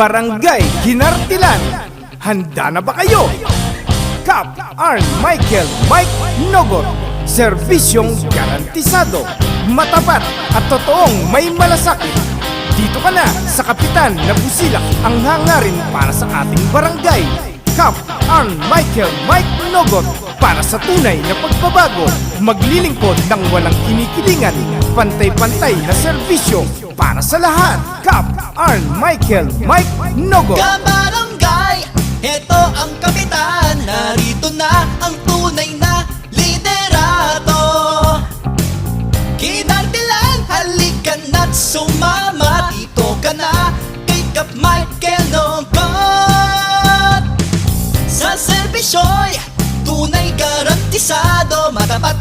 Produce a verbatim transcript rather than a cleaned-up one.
Barangay Ginartilan, handa na ba kayo? Kap Arn Michael Mike Nogot, serbisyong garantisado, matapat at totoong may malasakit. Dito ka na sa kapitan na busilak ang hangarin para sa ating barangay. Kap Arn Michael Mike Nogot, para sa tunay na pagbabago, maglilingkod ng walang kinikilingan, pantay-pantay na serbisyo para sa lahat. Kap Arn Michael Mike Nogot. Kabarangay, heto ang kapitan, narito na ang tunay na liderato. Ginartilan, halika na't sumama, dito ka na kay Kap Michael Nogot. Sa serbisyo'y tunay garantisado, matapat